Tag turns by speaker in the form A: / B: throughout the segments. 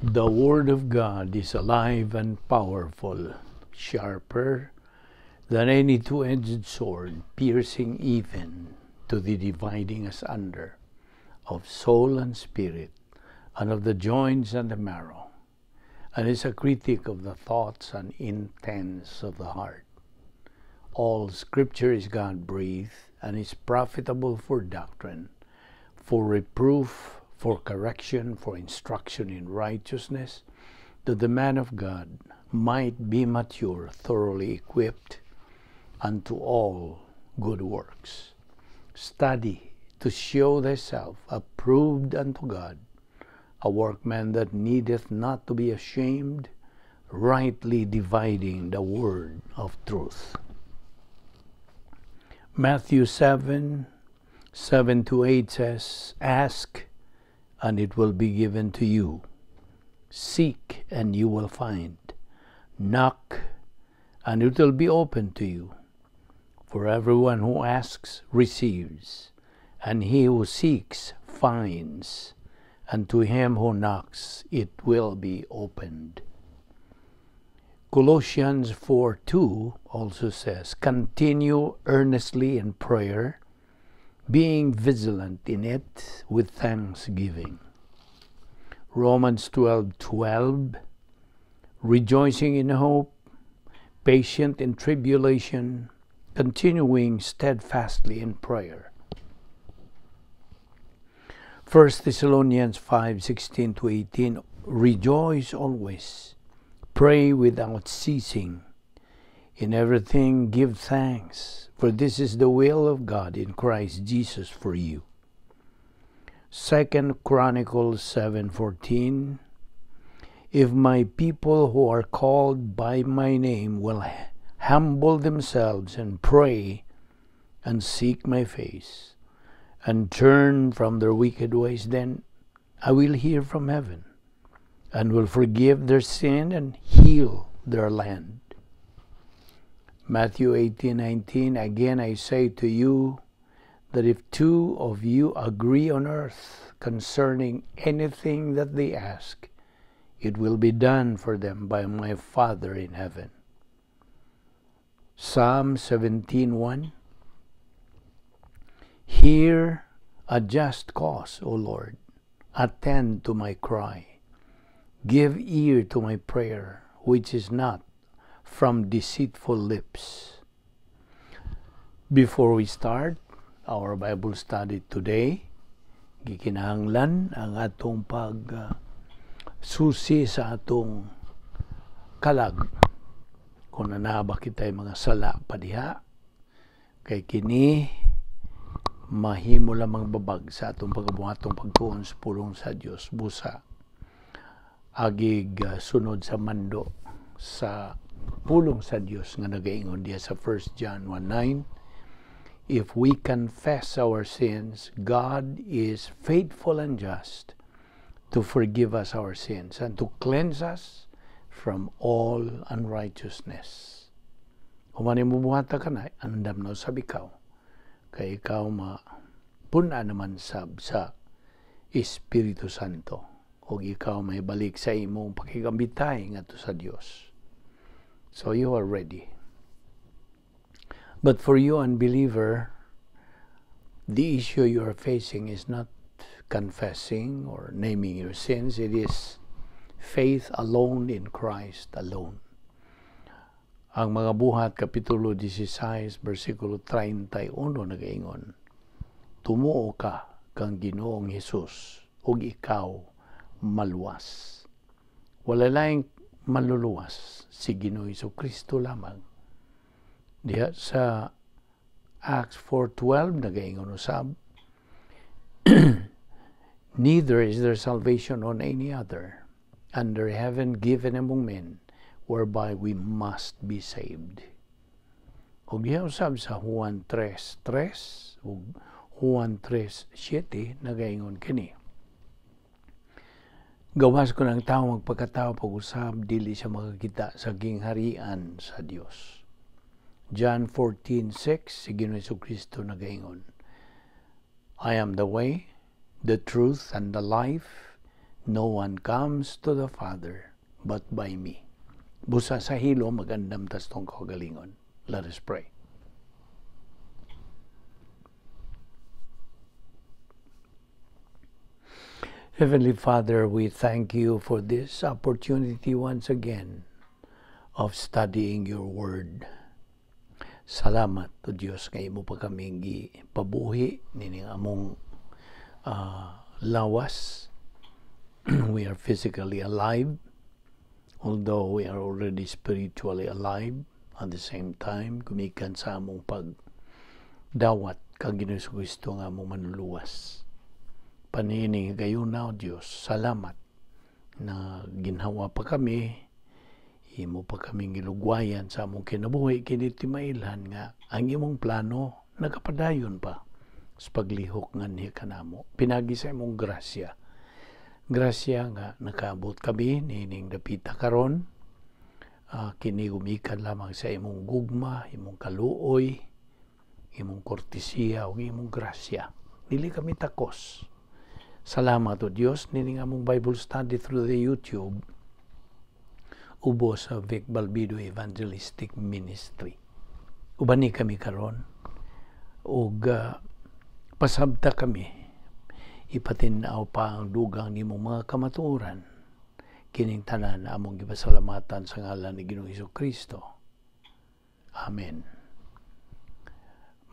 A: The Word of God is alive and powerful, sharper than any two-edged sword, piercing even to the dividing asunder of soul and spirit, and of the joints and the marrow, and is a critic of the thoughts and intents of the heart. All Scripture is God-breathed and is profitable for doctrine, for reproof, for correction, for instruction in righteousness, that the man of God might be mature, thoroughly equipped unto all good works. Study to show thyself approved unto God, a workman that needeth not to be ashamed, rightly dividing the word of truth. Matthew 7:7-8 says, "Ask, and it will be given to you. Seek, and you will find. Knock, and it will be opened to you. For everyone who asks receives, and he who seeks finds, and to him who knocks it will be opened." Colossians 4:2 also says, "Continue earnestly in prayer, being vigilant in it with thanksgiving." Romans 12:12, "Rejoicing in hope, patient in tribulation, continuing steadfastly in prayer." 1 Thessalonians 5:16-18, "Rejoice always, pray without ceasing. In everything give thanks, for this is the will of God in Christ Jesus for you." 2 Chronicles 7:14, "If my people who are called by my name will humble themselves and pray and seek my face and turn from their wicked ways, then I will hear from heaven and will forgive their sin and heal their land." Matthew 18:19, "Again I say to you that if two of you agree on earth concerning anything that they ask, it will be done for them by my Father in heaven." Psalm 17:1, "Hear a just cause, O Lord. Attend to my cry. Give ear to my prayer, which is not from deceitful lips." Before we start our Bible study today, gikinahanglan ang atong pag susi sa atong kalag kung naa ba kitay mga sala pa diha, kay kini mahimo lamang babag sa atong pagabuhatong pagtuon sa pulong sa Dios busa agig sunod sa mando sa pulong sa Dios nga nagaingon diha sa 1 John 1:9, "If we confess our sins, God is faithful and just to forgive us our sins and to cleanse us from all unrighteousness." Human mo buhata ka na, andam na usab ikaw. Kay ikaw mapun-an naman sab sa Espiritu Santo. O ikaw may balik sa imong pakigambitay ngadto sa Dios. So you are ready. But for you, unbeliever, the issue you are facing is not confessing or naming your sins. It is faith alone in Christ alone. Ang Mga Buhat, Kapitulo 16, versikulo 31 nagaingon, "Tumuo ka kang Ginoong Hesus ug ikaw maluwas." Wala laing maluluwas, si Ginoo Kristo lamang. Diha sa Acts 4:12 nagaingon usab, "Neither is there salvation on any other under heaven given among men whereby we must be saved." Ug diha usab sa Juan 3:3 ug Juan 3:7 nagaingon kini, "Gawas kon ang tao magpakatao pag-usab, dili siya makakita sa gingharian sa Dios." John 14:6, si Ginoong Kristo nagaingon, "I am the way, the truth, and the life. No one comes to the Father but by me. Busa sa hilom, magandam tas tong kaugalingon. Let us pray. Heavenly Father, we thank you for this opportunity once again of studying your word. Salamat o Diyos nga imo pa kaming gipabuhi nining among lawas. We are physically alive, although we are already spiritually alive at the same time, gumikan sa among pagdawat kang Ginoong Kristo nga among manluluwas. Paniining higayuna, o Diyos, salamat na ginhawa pa kami, imo pa kaming gilugwayan sa among kinabuhi, kini timailhan nga ang imong plano nagapadayon pa sa paglihok nganhi kanamo. Pinagi sa imong grasya. Grasya nga nakaabot kami niining dapita karon. Kini gumikan lamang sa imong gugma, imong kaluoy, imong kortesiya ug imong grasya. Dili kami takos. Salamat o Dios nining among Bible study through the YouTube ubo sa Vic Balbido Evangelistic Ministry. Ubani kami karon ug pasabta kami, ipatin-aw pa ang dugang nimong mga kamatuoran. Kining tanan among gipasalamatan sa ngalan ni Ginoong Hesus Kristo. Amen.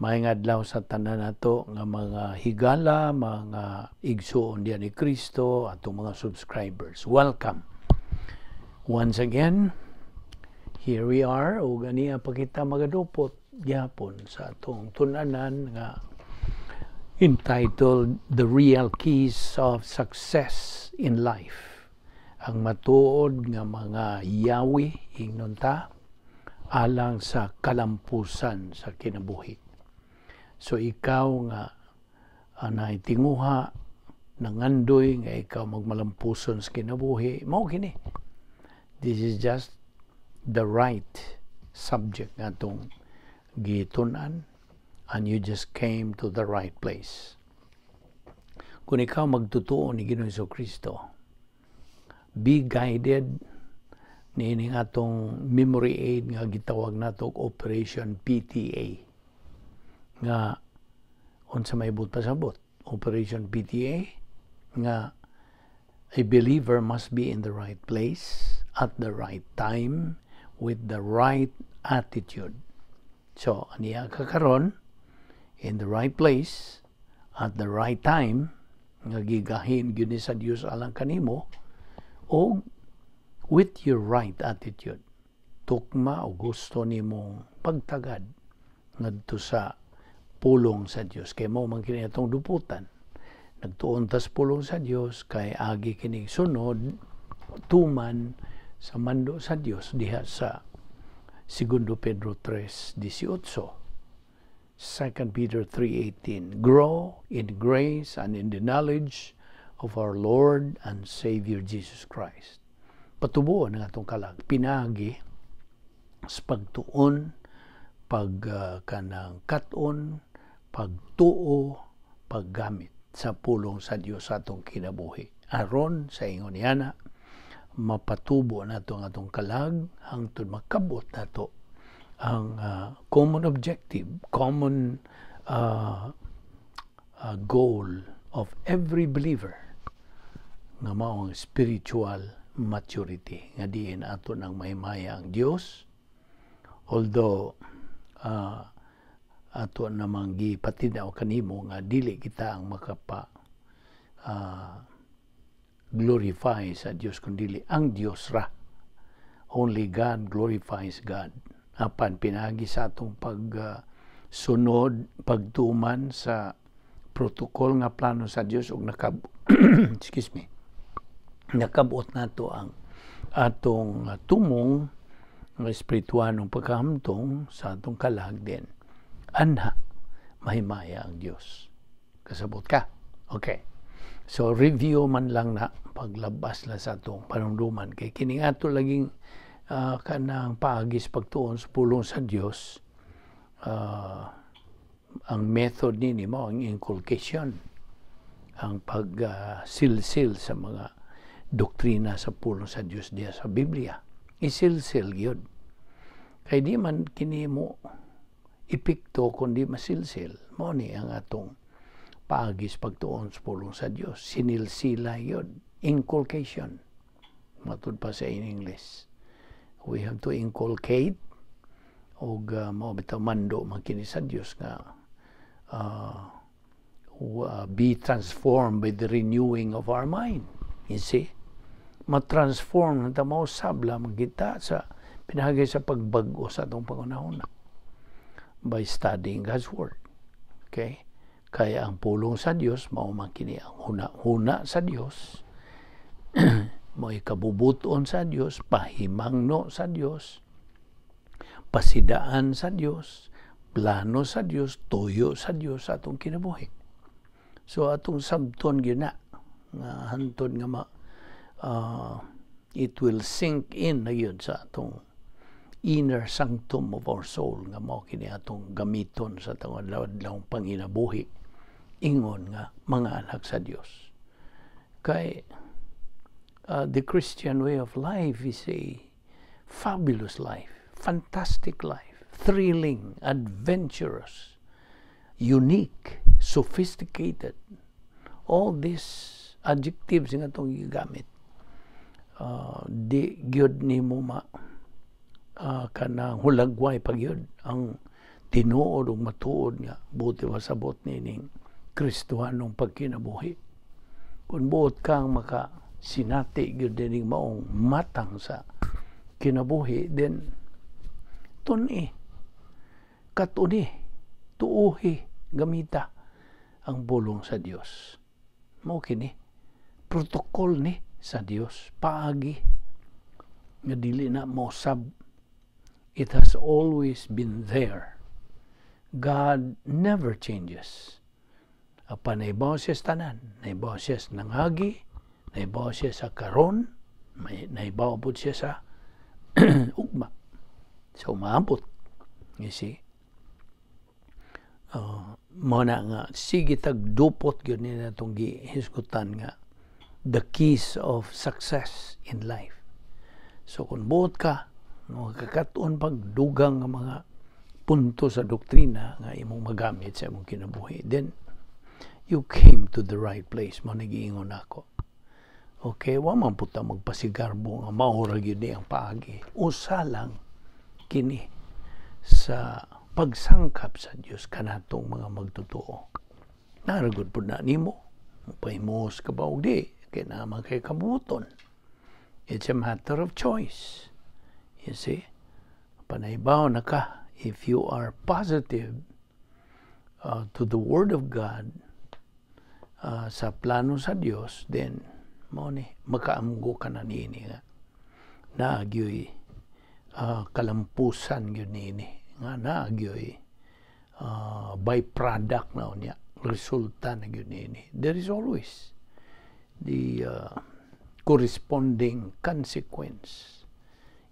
A: Maayong adlaw sa tanan nato nga mga higala, mga igsuon diha ni Kristo, atong mga subscribers. Welcome. Once again, here we are ug ania pa kita magadupot gihapon sa atong tun-anan nga entitled The Real Keys of Success in Life. Ang matuod nga mga yawi, ingnon ta, alang sa kalampusan sa kinabuhi. So ikaw nga naitinguha, nangandoy nga ikaw magmalampuson sa kinabuhi, mao kini. This is just the right subject nga atong gitun-an, and you just came to the right place. Kung ikaw magtutuo ni Ginoong Kristo, be guided niining atong memory aid nga gitawag nato Operation PTA. Nga unsa may buot pasabot, Operation PTA nga a believer must be in the right place at the right time with the right attitude. So, aniya ka karon in the right place at the right time nga gigahin gyud ni sa Dios alang kanimo og with your right attitude. Tukma o gusto nimong pagtagad ngadto sa pulong sa Dios. Kay mao man kini atong duputan. Nagtuon tas pulong sa Dios kay agi kining sunod tuman sa mando sa Dios diha sa 2 Pedro 3:18, 2 Peter 3:18, grow in grace and in the knowledge of our Lord and Savior Jesus Christ. Patubuon ang atong kalag pinagi sa pagtuon, pag kanang kat-on, pagtuo, paggamit sa pulong sa Dios sa atong kinabuhi. Aron sa ingon niana mapatubo nato ang atong kalag hangtod makabot nato ang common objective, common goal of every believer nga mao ang spiritual maturity nga diin ato nang mahimaya ang Dios. Although ato namang gipatin-aw kanimo nga dili kita ang makapa glorify sa Dios kundi ang Dios ra. Only God glorifies God. Apan pinagi sa atong pagsunod, pagtuman sa protocol nga plano sa Dios ug nakab excuse me, nakabot nato ang atong tumong nga espirituanong pagkahamtong sa atong kalag din. Anha mahimaya ang Dios. Kasabot ka? Okay. So review man lang na paglabas na sa atong panumduman kay kini ato laging kanang paagis pagtuon sa pulong sa Dios, ang method nini mao ang inculcation, ang pagsilsil sa mga Doktrina sa pulong sa Dios diya sa Biblia. Isilsil gyud. Kay di man kini mo epekto kung di masilsil. Mao ni ang atong paagi sa pagtuon sa pulong sa Dios. Sinilsila gyud. Inculcation. Matud pa sa in English. We have to inculcate og mao bitaw mando man kini sa Dios nga be transformed by the renewing of our mind. You see? Ma-transform na ta, mausab lamang kita sa pinahagay sa pagbag-o sa atong panghunahuna by studying God's Word. Okay? Kaya ang pulong sa Dios mao man kini ang huna-huna sa Dios, mo'y kabubuton sa Dios, pahimangno sa Dios, pasidaan sa Dios, plano sa Dios, tuyo sa Dios sa atong kinabuhi. So atong sabton gyud na nga hantod nga ma it will sink in na gyud sa atong inner sanctum of our soul nga mao kini atong gamiton sa atong adlaw-adlaw panginabuhi ingon nga mga anak sa Dios. Kay the Christian way of life is a fabulous life, fantastic life, thrilling, adventurous, unique, sophisticated. All these adjectives nga atong gigamit, di gyud nimo ma kanang hulagway pa gyud ang tinuod ug matuod nga buti pasabot nining Kristohanong pagkinabuhi. Kung buot kang maka sinati gyud dining maong matang sa kinabuhi, then tuni, katuni, tuuhi, gamita ang pulong sa Dios. Mao kini protocol ni sa Dios, paagi nga dili na mosab. It has always been there. God never changes. Apan naibaw siya sa tanan, naibaw siya sa nangagi, naibaw siya sa karon, may naibaw pud siya sa ugma. So umaabot. You see? Mo na nga sige tag dupot gyud ni natong gihisgutan nga the keys of success in life. So kung buot ka makakat-on pag dugang nga mga punto sa doktrina nga imong magamit sa imong kinabuhi, then you came to the right place, mo nagiingon ako. Okay, wa man pud ta magpasigarbo nga mao ra gyud ni ang paagi. Usa lang kini sa pagsangkap sa Dios kanatong mga magtotoo. Naragod pud na nimo, pahimuos ka ba og di, kay naman kay kabuton. It's a matter of choice. You see? Panaybaw na ka, if you are positive to the Word of God, sa plano sa Dios, then mao ni makaamgo ka na niini nga naagyoy kalampusan gyud niini nga naagyoy byproduct na unya, resulta na gyud niini. There is always the corresponding consequence.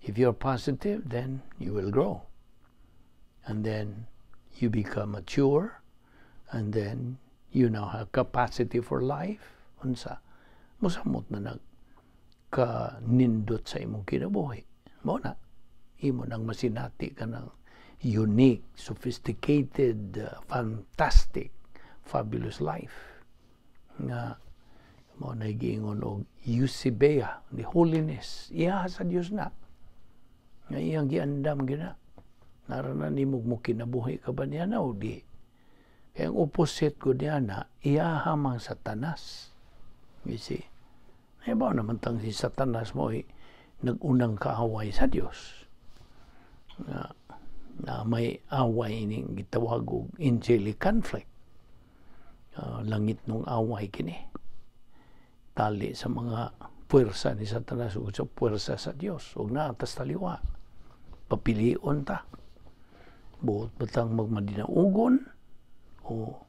A: If you're positive, then you will grow and then you become mature and then you now have capacity for life. Unsa mosamot na nag ka nindot sa imong kinabuhi, mo na imo nang masinati ka ng unique, sophisticated, fantastic, fabulous life nga mo na giingon og eusebeia, the holiness, iya sa Dios na nga iyang giandam gina nara na nimo mo kinabuhi ka ba niya na o di. Kaya ang opposite ko niya na iya hamang Satanas. You see? Naibaw naman tang si Satanas mo ay nag-unang kaaway sa Dios. Nga, na may away ining gitawag og angelic conflict. Langit nung away kini. Tali sa mga puwersa ni Satanas ug sa puwersa sa Dios ug naatas taliwa. Papilion ta. Buot batang magmadinaugon o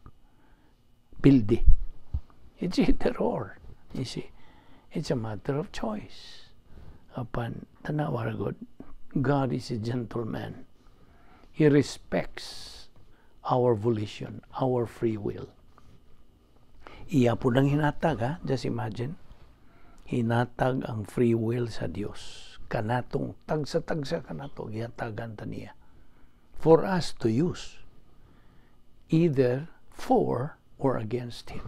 A: pildi. It's either or. You see? It's a matter of choice. Apan tanawa ra gud, God is a gentleman. He respects our volition, our free will. Iya po nang hinatag, ha? Just imagine. Hinatag ang free will sa Dios kanatong tagsa-tagsa kanato, gihatagan ta niya for us to use either for or against Him,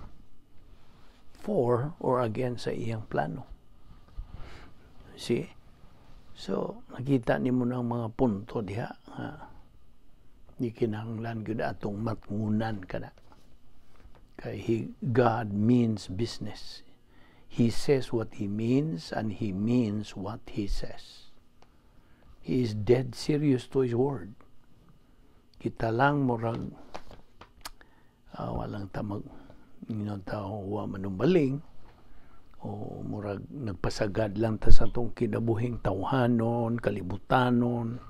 A: for or against sa iyang plano. See? So nakita nimo ng mga punto diha ha? Di kinahanglan gyud atong matngunan kana kay God means business. He says what He means and He means what He says. He is dead serious to His word. Kita lang murag walang tamag tao wa manumbaling o murag nagpasagad lang ta sa atong kinabuhing tawhanon, kalibutanon,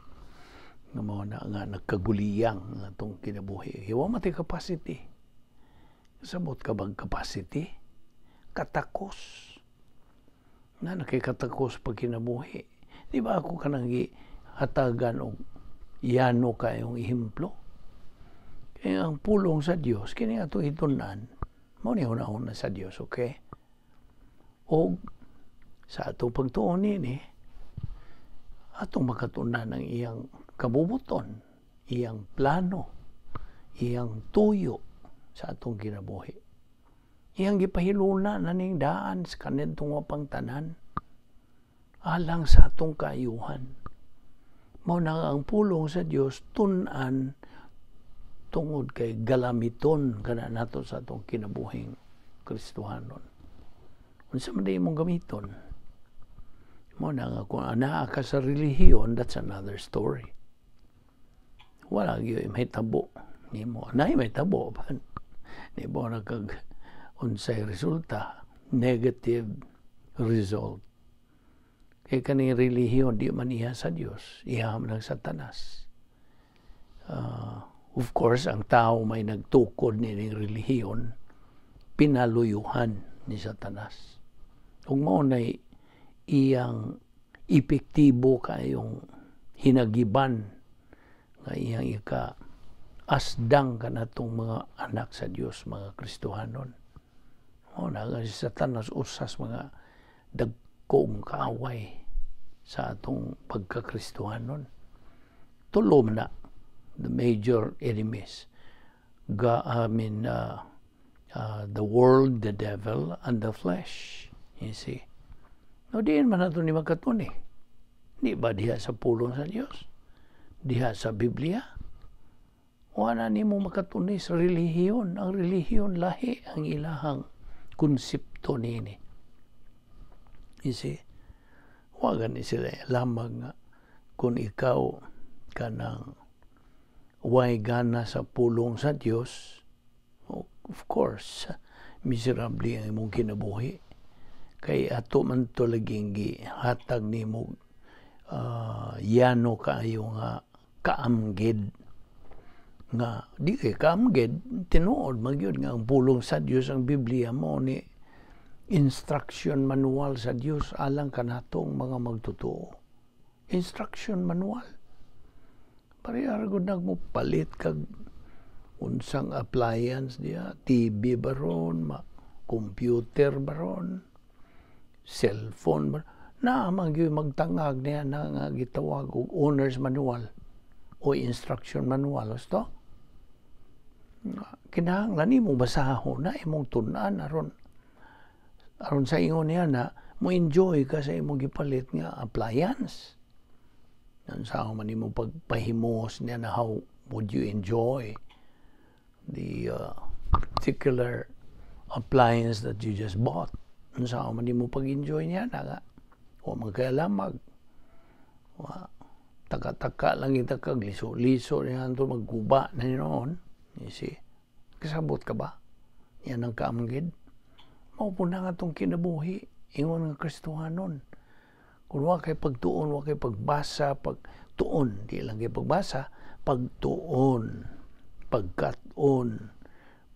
A: nga mao na nga nagkaguliyang ang atong kinabuhi. Wa man capacity. Sabot ka bang capacity? Katakos. Na nakikatakos pag kinabuhi. Di ba ako kanang hatagan og yano kayong ehemplo? Kaya ang pulong sa Dios kini atong hitun-an, mao ni hunahuna sa Dios, okay? O sa atong pagtuon nini, atong makatunan ang iyang kabubuton, iyang plano, iyang tuyo sa atong kinabuhi. Iyang gipahiluna na ning daan sa kanadtong wapang tanan alang sa atong kaayuhan. Mao na ang pulong sa Dios tun-an tungod kay galamiton kana nato sa atong kinabuhing Kristohanon. Unsa man di imong gamiton? Mao na nga kung anaa ka sa relihiyon, that's another story. Wala gyud may tabo nimo. Nay may tabo pan. Di ba na kag unsay resulta? Negative result. Kay kaning relihiyon di man iya sa Dios, iya man ang Satanas. Of course, ang tao may nagtukod ni relihiyon, pinaluyuhan ni Satanas. Ug mao nay iyang epektibo kayong hinagiban nga iyang ika asdang kanatong mga anak sa Dios, mga Kristohanon. O na nga si Satanas usas mga dagkong kaaway sa atong pagkakristohanon. Tulo man na the major enemies. I mean, the world, the devil, and the flesh. You see? No, diin man nato ni makatuni. Di ba diha sa pulong sa Dios? Diha sa Biblia? Wala nimo makatuni sa relihiyon. Ang relihiyon lahi ang ilahang konsepto nini. You see? Wa gani sila lamang nga kung ikaw kanang way gana sa pulong sa Dios, of course, miserable ang imong kinabuhi. Kay ato man to laging gihatag nimo yano kaayo nga kaamgid nga di kay kaamgid, tinuod magyud nga ang pulong sa Dios, ang Biblia, mo ni instruction manual sa Dios alang kanatong mga magtotoo. Instruction manual. Pareha ra gud nagmo palit kag unsang appliance diya, TV baron, ma computer baron, cellphone ba na man gyud magtangag niya na nga gitawag og owner's manual o instruction manual. Gusto kinahanglan nimo basahon na imong tun-an aron aron sa ingon niya na mo enjoy ka sa imong gipalit nga appliance. Sa man nimo pagpahimos niya na, how would you enjoy the particular appliance that you just bought? Unsa man nimo pag-enjoy niya na nga wa man kay lamag wa, taka-taka lang kita kag liso-liso niya to, magguba na ni noon. You see? Kasabot ka ba? Yan ang kaamgid. Mao po na nga itong kinabuhi ingon nga Kristohanon. Kung wa kay pagtuon, wa kay pagbasa, pagtuon, di lang kay pagbasa, pagtuon, pagkat-on,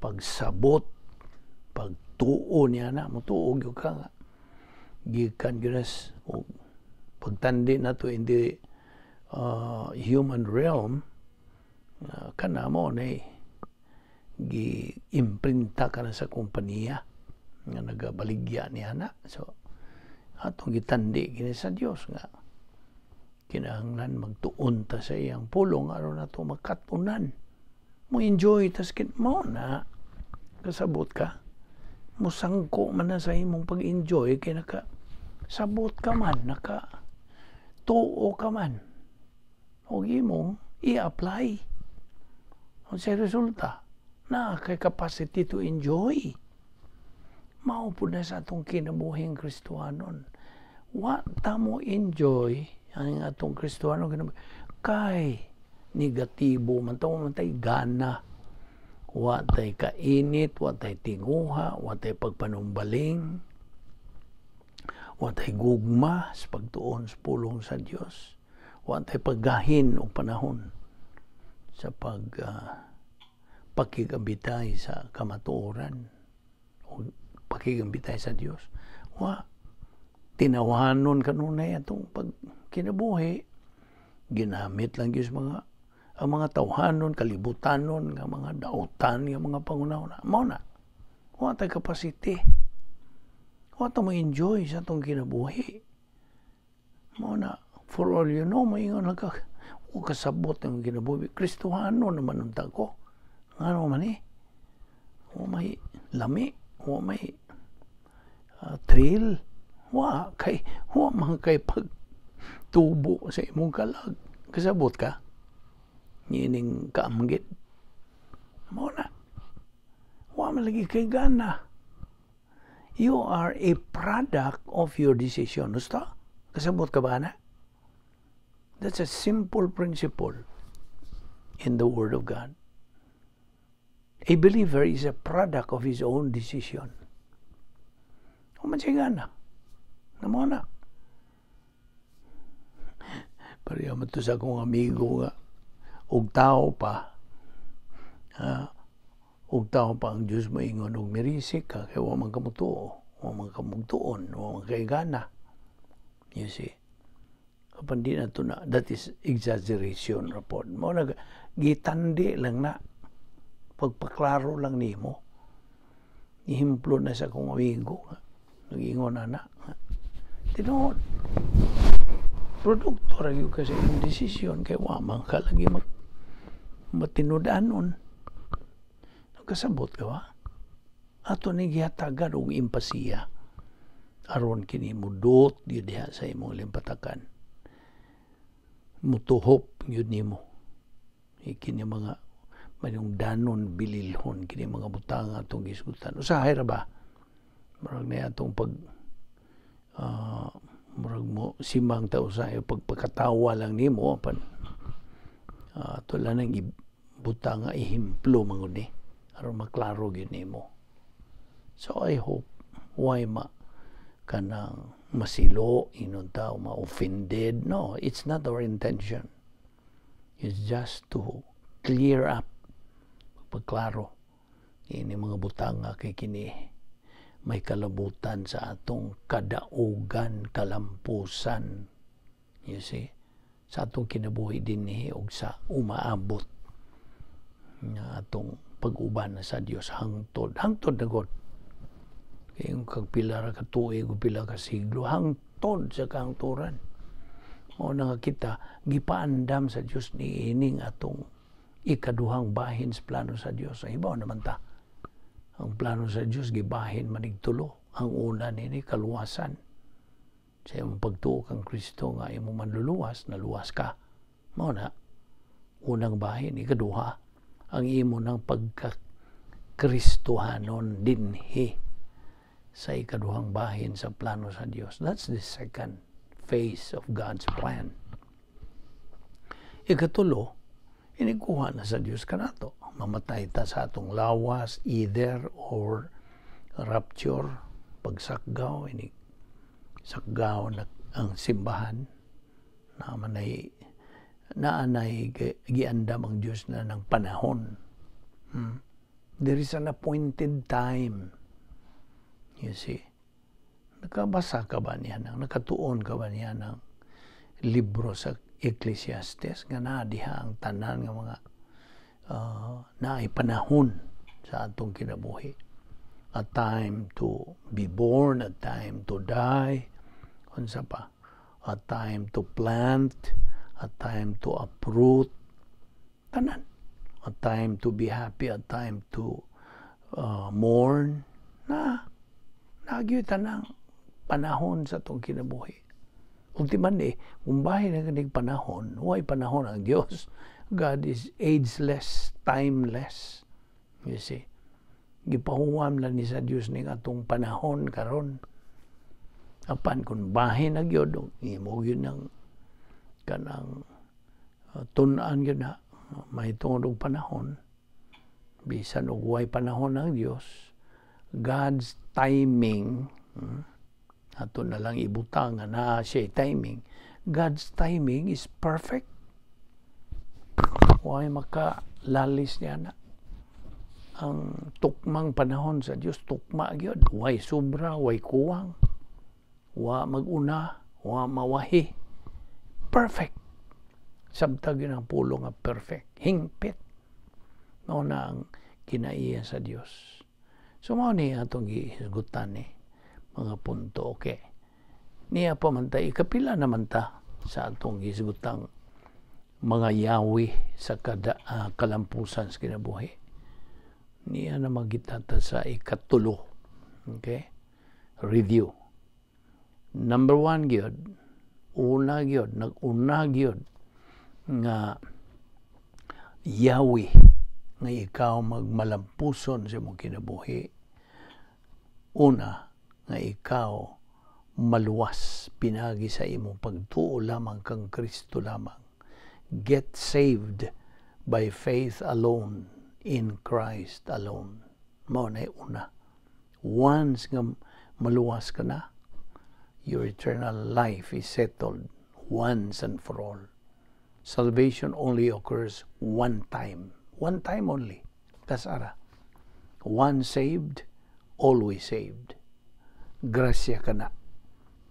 A: pagsabot, pagtuon niya na, mutuo gyud ka nga. Gikan gyud o pagtandi na to in the human realm, kana mo na gi-imprinta ka na sa kompanya nga nagabaligya niya na. So, Atong gitandi kini sa Dios nga kinahanglan magtuon ta sa iyang pulong aron nato makatunan. Mo enjoy tas kin mao na, kasabot ka? Musangko man na sa imong pag-enjoy kay naka sabot ka man, naka tuo ka man og imong i-apply. Unsay resulta? Naa kay capacity to enjoy. Mao pud na sa atong kinabuhing Kristohanon. Wa ta mo enjoy ang atong Kristohanon kinabuhi kay negatibo man ta, man tay gana. Wa tay kainit, wa tay tinguha, wa tay pagpanumbaling, wa tay gugma sa pagtuon sa pulong sa Dios. Wa tay paggahin og panahon sa pag pakigambitay sa kamatuoran o pakigambitay sa Dios. Wa tinawanon kanunay atong pag kinabuhi, ginamit lang gyud mga ang mga tawhanon, kalibutanon, nga mga dautan, nga mga pangunahuna. Mao na. Wa tay capacity. Wa ta mo enjoy sa atong kinabuhi. Mao na, for all you know, maingon lang ka, o kasabot ang kinabuhi. Kristohano naman unta ko. Ngano man eh? Wa may lami, wa may thrill. Wa kay wa man kay pag tubo sa imong kalag. Kasabot ka? Niining kaamgit. Mao na. Wa man lagi kay gana. You are a product of your decision. Gusto? Kasabot ka ba na? That's a simple principle in the Word of God. A believer is a product of his own decision. Wa man siya gana. Namo na. Pareho man to sa akong amigo nga og tao pa, og tao pa ang Diyos moingon og mirisik ka kay wa man ka motuo, wa man ka mugtuon, wa man kay gana. You see? Apan di na to na, that is exaggeration ra pod. Mao na, gitandi lang na, pagpaklaro lang nimo. Ihimplo na sa akong amigo nga nag-ingon na na. Tinuod. Produkto ra gyud ka sa imong desisyon kay wa man ka lagi mag matinud-anon. Kasabot ka ba? Ato ni gihatagan og empasiya aron kini mudot gyud diha sa imong limpatakan. Mutuhop gyud nimo. Kini mga manungdanon, bililhon kini mga butang atong gisgutan. Usahay ra ba? Murag na atong pag murag mo simang ta usahay pagpakatawa lang nimo, apan ato lang nang ibutang nga ehemplo man ni aron maklaro gyud nimo. So I hope why ma kanang masilo inon tao, ma-offended. No, it's not our intention. It's just to clear up, pagklaro ini mga butang nga kay kini may kalabutan sa atong kadaugan, kalampusan. You see? Sa atong kinabuhi dinhi og sa umaabot nga atong pag-uban na sa Dios hangtod hangtod na god kay kag pila ra ka tuig o pila ka siglo, hangtod sa kahangturan. Mao na nga kita gipaandam sa Dios niining atong ikaduhang bahin sa plano sa Dios. Ang ibaw naman ta, ang plano sa Dios gibahin manig tulo. Ang una nini, kaluwasan. Sa imong pagtuo kang Kristo nga imong manluluwas, naluwas ka. Mao na unang bahin. Ikaduha, ang imo ng pagka-Kristohanon dinhi sa ikaduhang bahin sa plano sa Dios. That's the second phase of God's plan. Ikatulo, inikuha na sa Dios kanato. Mamatay ta sa atong lawas, either or rapture, pagsakgaw, ini sakgaw na ang simbahan na manay naanay giandam ang Dios na ng panahon. There is an appointed time. You see? Nakabasa ka ba niya ng, nakatuon ka ba niya ng libro sa Ecclesiastes nga naa diha ang tanan nga mga naay panahon sa atong kinabuhi? A time to be born, a time to die. Unsa pa? A time to plant, a time to uproot, tanan. A time to be happy, a time to mourn. Na, naa gyud tanang panahon sa atong kinabuhi. Ultiman eh, kung bahin na kaning panahon, way panahon ang Diyos. God is ageless, timeless. You see? Gipahuwam lang ni sa Diyos ning atong panahon karon. Apan kung bahin na gyud, imo gyud ng kanang tun-an gyud na mahitungod og panahon, bisan og way panahon ang Dios, God's timing, ato na lang ibutang nga naa siya timing. God's timing is perfect. Way makalalis niya na ang tukmang panahon sa Dios, tukma gyud, way sobra, way kuwang, wa maguna, wa mawahi. Perfect. Sabtag yun ang pulong nga perfect. Hingpit. Mao na ang kinaiya sa Dios. So mao ni atong gihisgutan ni mga punto. Okay. Niya pa man ta, ikapila naman ta sa atong gihisgutang mga yawi sa kada kalampusan sa kinabuhi. Niya na magitata sa ikatulo. Okay? Review. Number one gyud, una gyud, nag-una gyud nga yawi nga ikaw magmalampuson sa imong kinabuhi. Una, nga ikaw maluwas pinagi sa imong pagtuo lamang kang Kristo lamang. Get saved by faith alone in Christ alone. Mao na una. Once nga maluwas ka na, your eternal life is settled once and for all. Salvation only occurs one time. One time only. Kasara. Once saved, always saved. Grasya ka na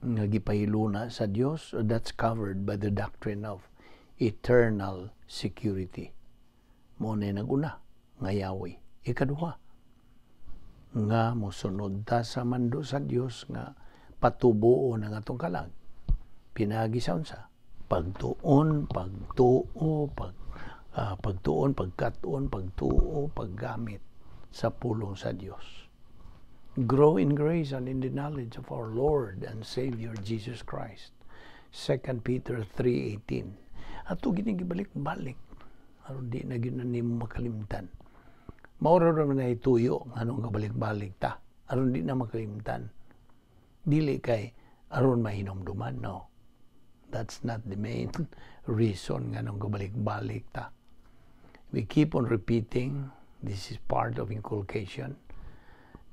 A: nga gipahiluna sa Dios. That's covered by the doctrine of eternal security. Mao na naguna nga yawi. Ikaduha, nga mosunod ta sa mando sa Dios nga patubuon ang atong kalag. Pinagi sa unsa? Pagtuon, pagtuo, pagtuon, pagkatuon, pagtuo, paggamit sa pulong sa Dios. Grow in grace and in the knowledge of our Lord and Savior Jesus Christ. 2 Peter 3:18. Ato ginigibalik-balik aron di na gyud na nimo makalimtan. Mao ra man na ituyo nganong kabalik-balik ta aron di na makalimtan. Dili kay aron mahinomduman, no. That's not the main reason nganong kabalik-balik ta. We keep on repeating, this is part of inculcation,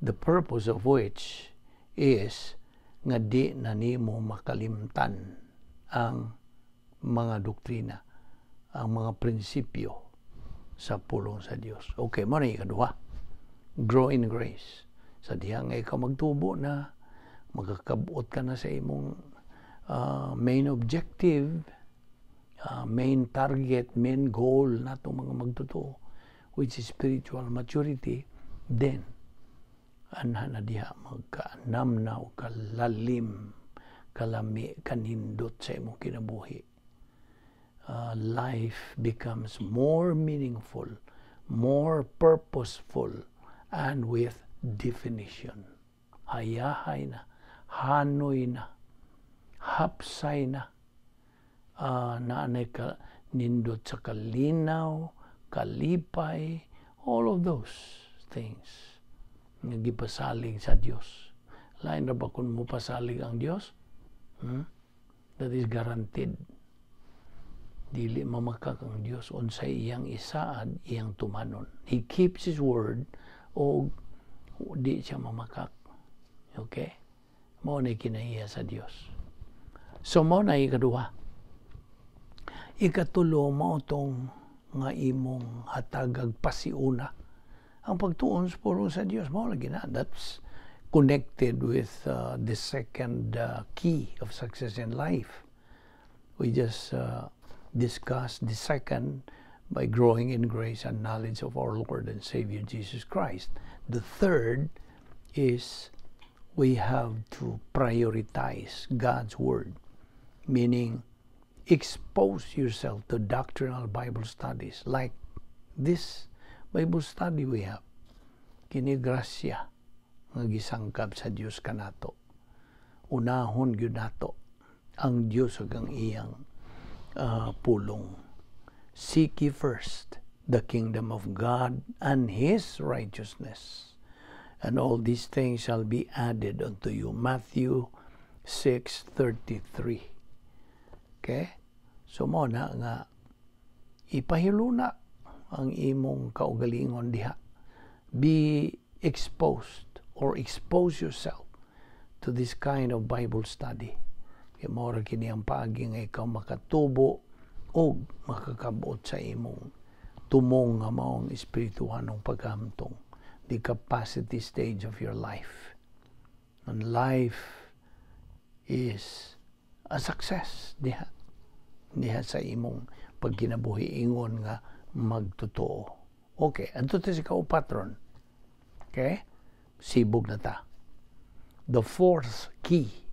A: the purpose of which is nga di na nimo makalimtan ang mga doktrina, ang mga prinsipyo sa pulong sa Dios. Okay, mao na ikaduha. Grow in grace. Sa diha nga ikaw magtubo na, magkakabot ka na sa imong main objective, main target, main goal natong mga magtotoo, which is spiritual maturity, then anha na diha magkaanam na o kalalim, kalami, kanindot sa imong kinabuhi. Life becomes more meaningful, more purposeful, and with definition. Hayahay na, hanoy na, hapsay na, naanay ka nindot sa kalinaw, kalipay, all of those things nga gipasalig sa Dios. Lain ra ba kung mopasalig ang Dios? Hmm? That is guaranteed. Dili mamakak ang Dios unsay iyang isaad, iyang tumanon. He keeps His word o di siya mamakak. Okay? Mao na kinaiya sa Dios. So mao na ikaduha. Ikatulo, mao tong nga imong hatagag pasiuna ang pagtuon sa pulong sa Dios, mao lagi na. That's connected with the second key of success in life. We just discussed the second by growing in grace and knowledge of our Lord and Savior Jesus Christ. The third is We have to prioritize God's Word, meaning expose yourself to doctrinal Bible studies like this Bible study we have. Kini grasya nga gisangkap sa Dios kanato. Unahon gyud nato ang Dios ug ang iyang pulong. Seek ye first the kingdom of God and His righteousness, and all these things shall be added unto you. Matthew 6:33. Okay? So mao na nga ipahiluna ang imong kaugalingon diha. Be exposed or expose yourself to this kind of Bible study. Kay mao ra kini ang paagi nga ikaw makatubo og makakabot sa imong tumong nga maong espirituhanong paghamtong, the capacity stage of your life. And life is a success diha. Diha sa imong pagkinabuhi ingon nga magtotoo. Okay, adto ta sa kaupat ron. Okay? Sibog na ta. The fourth key,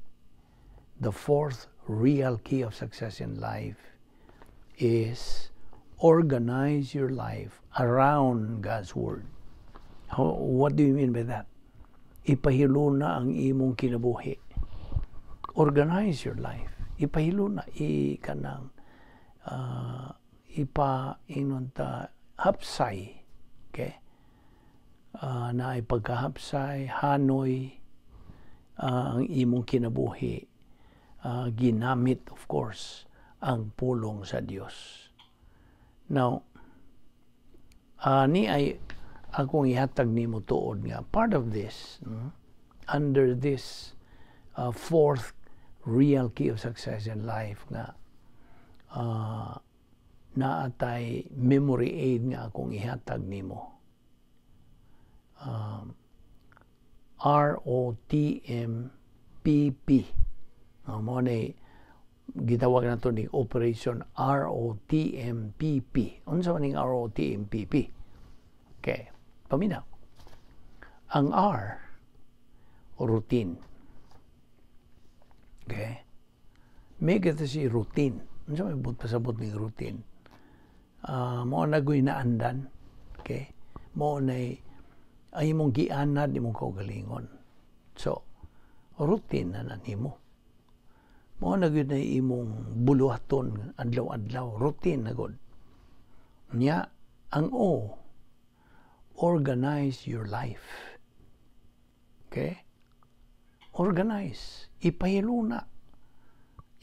A: the fourth real key of success in life is organize your life around God's Word. What do you mean by that? Ipahiluna ang imong kinabuhi. Organize your life. Ipahiluna, i kanang ipa ingon ta hapsay. Okay? Na pagkahapsay, hanoy ang imong kinabuhi. Ginamit, of course, ang pulong sa Dios. Now, ni ay akong ihatag nimo tuod nga part of this, under this fourth real key of success in life nga naatay memory aid nga akong ihatag nimo. ROTMPP. Mao na gitawag nato ni Operation ROTMPP. Unsa man ning ROTMPP? Okay, paminaw. Ang R, routine. Okay? Make it si routine. Unsa may buot pasabot ning routine? Mao na goy naandan. Okay? Mao na ay imong gianad imong kaugalingon. So, routine na na nimo. Mao na gyud na imong buluhaton adlaw-adlaw, routine na gud. Nya, ang O, organize your life. Okay? Organize. Ipahiluna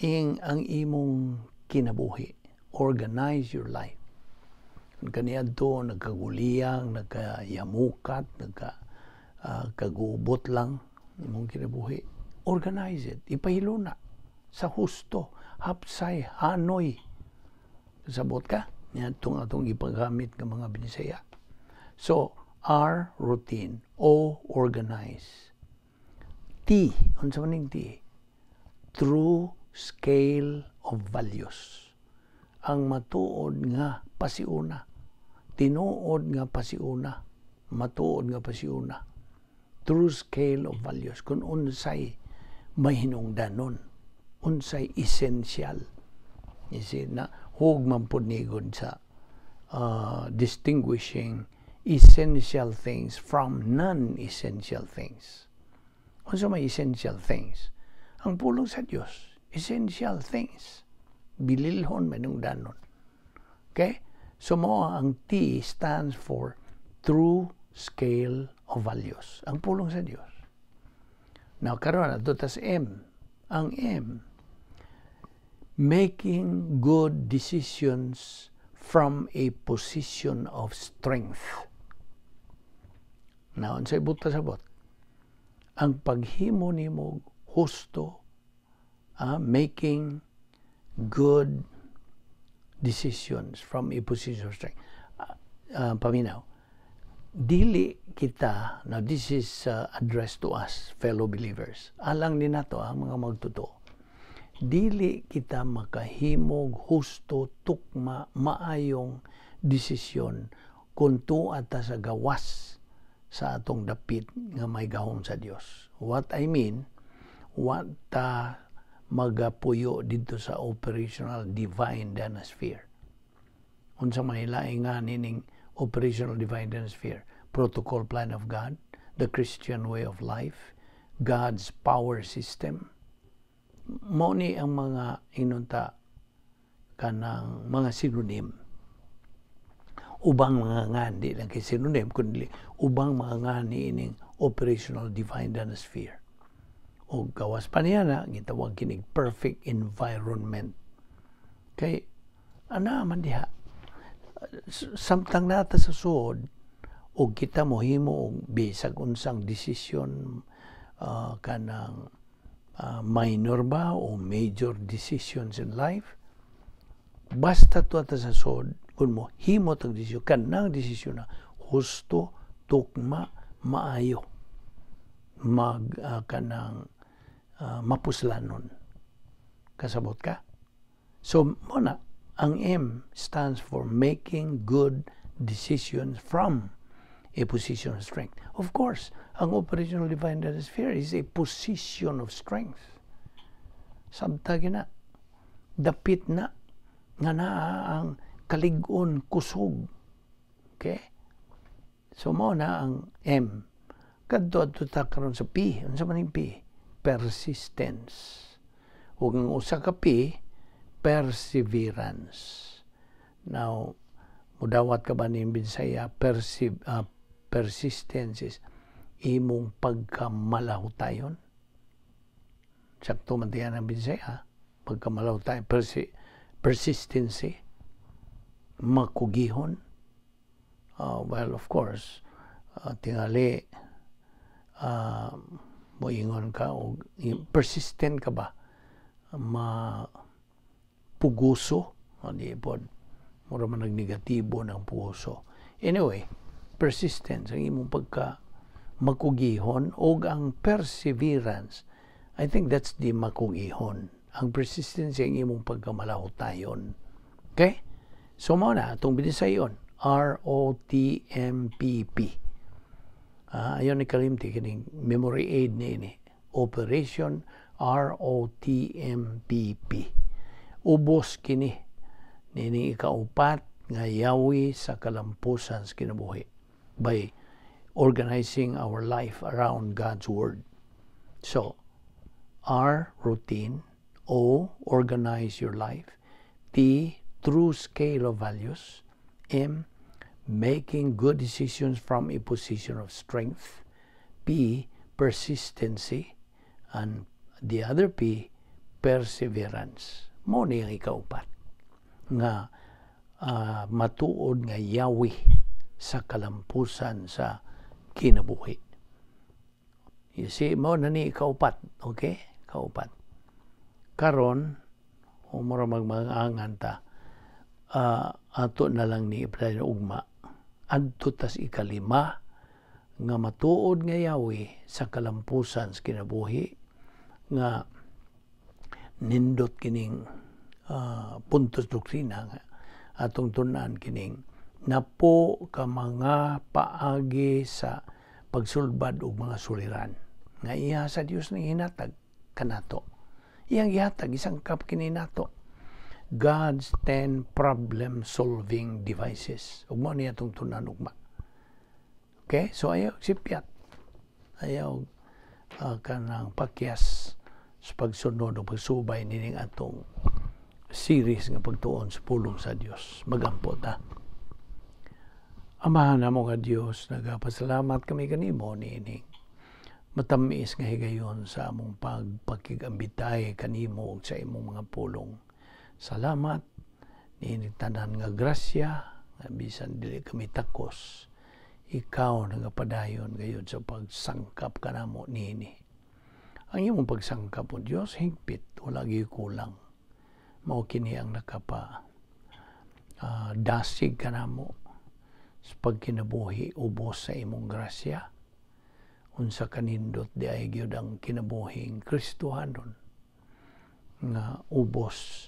A: ing ang imong kinabuhi. Organize your life. Kung kaniadto nagkaguliyang, nagkayamukat, nagka kagubot lang imong kinabuhi. Organize it. Ipahiluna sa husto, hapsay, hanoy. Sabot ka? Niadtong atong ipagamit ng mga Binisaya. So, R, routine. O, organize. T, unsa man ning T? True scale of values. Ang matuod nga pasiuna. Tinuod nga pasiuna. Matuod nga pasiuna. True scale of values. Kung unsay mahinungdanon. Unsay essential. Isi na hug man pud nigod sa distinguishing essential things from non-essential things. Unsa may essential things? Ang pulong sa Dios, essential things. Bililhon manungdanon. Okay? So mao ang T stands for true scale of values. Ang pulong sa Dios. Now karon adto tas M. Ang M, making good decisions from a position of strength. Now, unsay buot pasabot? Ang paghimo nimo husto, making good decisions from a position of strength. Paminaw, dili kita, now this is addressed to us, fellow believers. Alang ni nato ang mga magtotoo. Dili kita makahimog husto, tukma, maayong desisyon kung tuwa ta sa gawas sa atong dapit nga may gahom sa Dios. What I mean, wa ta magapuyo dito sa operational divine sphere. Unsa may laing nga nining operational divine sphere? Protocol plan of God, the Christian way of life, God's power system. Mao ni ang mga inunta kanang mga synonym, ubang mga ngan, di lang kay synonym kundi ubang mga ngan ni ining operational divine sphere. O gawas pa niya na gitawag kinig perfect environment, kay ana man diha samtang nata sa suod og kita mohimo og bisag unsang desisyon, kanang minor ba o major decisions in life, basta tuwa ta sa suod, kung mo himo tag desisyon, kanang desisyon na husto, tukma, maayo, mag kanang mapuslanon. Kasabot ka? So mo na ang M stands for making good decisions from a position of strength. Of course, ang operational divine sphere is a position of strength. Sabta gina dapit na nga naa ang kalig-on, kusog. Okay? So mo na ang M. Kadto adto ta karon sa P. Unsa man yung P? Persistence. Ug ang usa ka P, perseverance. Now, mudawat ka ba ni Bisaya, persistence is imong pagkamalahutayon. Sakto man diyan ang Bisaya, pagkamalahutayon, persistency, makugihon. Well, of course, tingali moingon ka og persistent ka ba, ma puguso o di pod, mura man nagnegatibo ng puguso. Anyway, persistence ang imong pagka makugihon, og ang perseverance, I think that's the makugihon. Ang persistence ang imong pagkamalahutayon. Okay, so mao na atong binisayon, ROTMPP. Ayon ni kalimti kining memory aid ni ini, Operation ROTMPP. Ubos kini nining ikaupat nga yawi sa kalampusan sa kinabuhi by organizing our life around God's Word. So, R, routine; O, organize your life; T, true scale of values; M, making good decisions from a position of strength; P, persistency; and the other P, perseverance. Mo ni ang ikaupat nga matuod nga yawi sa kalampusan sa kinabuhi. You see, mo na ni ikaupat. Okay? Kaupat. Karon, umura magmangangan ta, ato na lang ni ipadayon ugma. Adto tas ikalima nga matuod nga yawi sa kalampusan sa kinabuhi nga nindot kining puntos doktrina nga atong tun-an, kining napo ka mga paagi sa pagsulbad og mga suliran nga iya sa Dios nang hinatag kanato. Iyang gihatag, isangkap kini nato. God's 10 problem solving devices. Ug mao niya atong tun-an ugma. Okay? So ayaw sipyat. Ayaw kanang pakyas sa pagsunod o pagsubay nining atong series nga pagtuon sa pulong sa Dios. Magampo ta. Amahan namo nga Dios, nagapasalamat kami kanimo niining matamis nga higayon sa among pagpakigambitay kanimo ug sa imong mga pulong. Salamat niining tanan nga grasya nga bisan dili kami takos, ikaw nagapadayon gayud sa pagsangkap kanamo niini. Ang imong pagsangkap o Dios higpit, wala gyud kulang. Mao kini ang nakapa dasig kanamo sa pagkinabuhi ubos sa imong grasya. Unsa kanindot di ay gyud ang kinabuhing Kristohanon nga ubos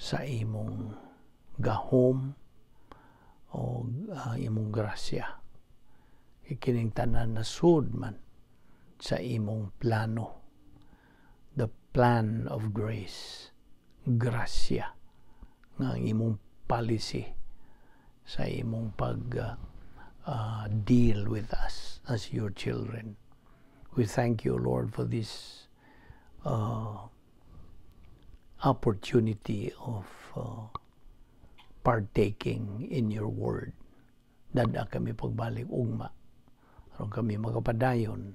A: sa imong gahom o imong grasya. Kining tanan nasud man sa imong plano. The plan of grace. Grasya nga ang imong policy sa imong pag deal with us as your children. We thank you, Lord, for this opportunity of partaking in your word. Dad-a kami pagbalik ugma aron kami makapadayon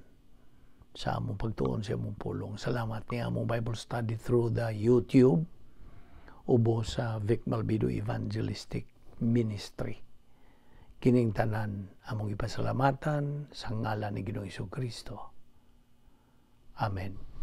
A: sa among pagtuon sa among pulong. Salamat ni among Bible study through the YouTube ubo sa Vic Malvido Evangelistic Ministry. Kining tanan among ipasalamatan sa ngalan ni Ginoong Kristo. Amen.